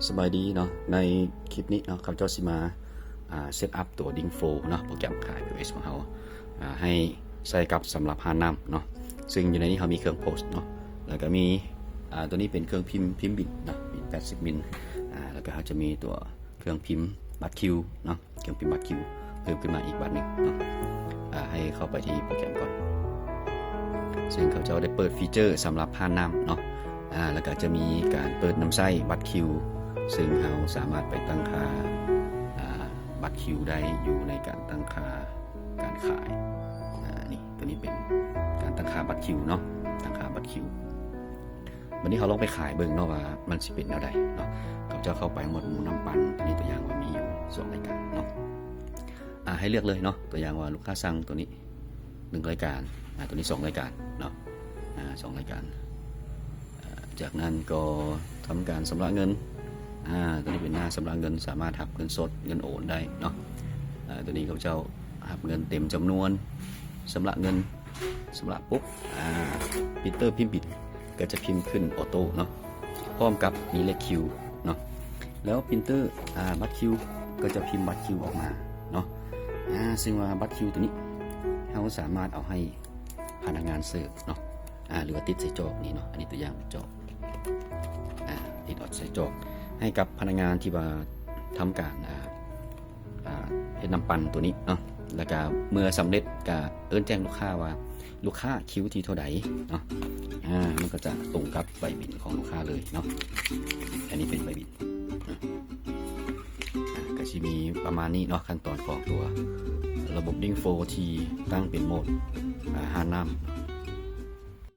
ສະບາຍດີເນາະ, ໃນຄລິບນີ້ເນາະ ຂ້າພະເຈົ້າຊິມາ ອ່າ ເຊັດອັບຕົວ Dingflow ເນາະ, ໂປຣແກຣມຂາຍ POS ຂອງເຮົາ ອ່າ ໃຫ້ໃຊ້ກັບສຳລັບຮ້ານນ້ຳເນາະ. ຊຶ່ງຢູ່ໃນນີ້ເຮົາມີເຄື່ອງ POS ເນາະ, ແລ້ວກໍມີ ອ່າ ຕົວນີ້ເປັນເຄື່ອງພິມ ພິມບິນເນາະ, ບິນ ແປດສິບ ມິນ, ອ່າ ແລ້ວກໍເຮົາຈະມີຕົວເຄື່ອງພິມບັດຄິວເນາະ, ເຄື່ອງພິມບັດຄິວເພີ່ມຂຶ້ນມາອີກບັດໜຶ່ງເນາະ. ອ່າ ໃຫ້ເຂົ້າໄປທີ່ໂປຣແກຣມກ່ອນ. ຊຶ່ງເຂົາເຈົ້າໄດ້ເປີດຟີເຈີສຳລັບຮ້ານນ້ຳເນາະ, ອ່າ ແລ້ວກໍຈະມີການເປີດນຳໃຊ້ບັດຄິວ, ຊຶ່ງເຮົາສາມາດໄປຕັ້ງຄ່າ ອ່າ ບັດຄິວໄດ້ຢູ່ໃນການຕັ້ງຄ່າການຂາຍ. ອ່າ ນີ້ ຕົວນີ້ເປັນການຕັ້ງຄ່າບັດຄິວເນາະ, ຕັ້ງຄ່າບັດຄິວ. ບັດນີ້ເຮົາລອງໄປຂາຍເບິ່ງເນາະວ່າມັນຊິເປັນແນວໃດເນາະ. ເຂົາເຈົ້າເຂົ້າໄປໝວດໝູ້ນ້ຳປັ່ນ, ຕົວນີ້ຕົວຢ່າງວ່າມີຢູ່ສອງລາຍການເນາະ. ອ່າ ໃຫ້ເລືອກເລີຍເນາະ, ຕົວຢ່າງວ່າລູກຄ້າສັ່ງຕົວນີ້ໜຶ່ງລາຍການ, ອ່າ ຕົວນີ້ສອງລາຍການເນາະ, ອ່າ ສອງລາຍການ. ເອີ ຈາກນັ້ນກໍທຳການຊຳລະເງິນ, ອ່າ ຕົວນີ້ເປັນໜ້າຊຳລະເງິນ, ສາມາດຮັບເງິນສົດ ເງິນໂອນໄດ້ເນາະ. ເອີ ຕົວນີ້ເຂົາເຈົ້າຮັບເງິນເຕັມຈຳນວນ, ຊຳລະເງິນ, ຊຳລະປຸບ ອ່າ ປຣິນເຕີພິມບິນກໍຈະພິມຂຶ້ນອອໂຕ້ເນາະ, ພ້ອມກັບມີເລກຄິວເນາະ. ແລ້ວປຣິນເຕີ ອ່າ ບັດຄິວກໍຈະພິມບັດຄິວອອກມາເນາະ. ອ່າ ຊຶ່ງວ່າບັດຄິວຕົວນີ້ເຮົາສາມາດເອົາໃຫ້ພະນັກງານເສີບເນາະ, ອ່າ ຫຼືວ່າຕິດໃສ່ຈອກນີ້ເນາະ, ອັນນີ້ຕົວຢ່າງເປັນຈອກ, ອ່າ ຕິດອອກໃສ່ຈອກ ໃຫ້ກັບພະນັກງານທີ່ວ່າທຳການ ອ່າ ອ່າ ເຮັດນ້ຳປັ່ນຕົວນີ້ເນາະ. ແລ້ວກະເມື່ອສຳເລັດກະເອີ້ນແຈ້ງລູກຄ້າວ່າລູກຄ້າຄິວທີເທົ່າໃດເນາະ, ອ່າ ມັນກໍຈະຕົງກັບໃບບິນຂອງລູກຄ້າເລີຍເນາະ. ອັນນີ້ເປັນໃບບິນເນາະ. ອ່າ ກໍຊິມີປະມານນີ້ເນາະ, ຂັ້ນຕອນຂອງຕົວລະບົບ Dingflow ທີ່ຕັ້ງເປັນໂໝດ ອ່າ ຮ້ານນ້ຳ.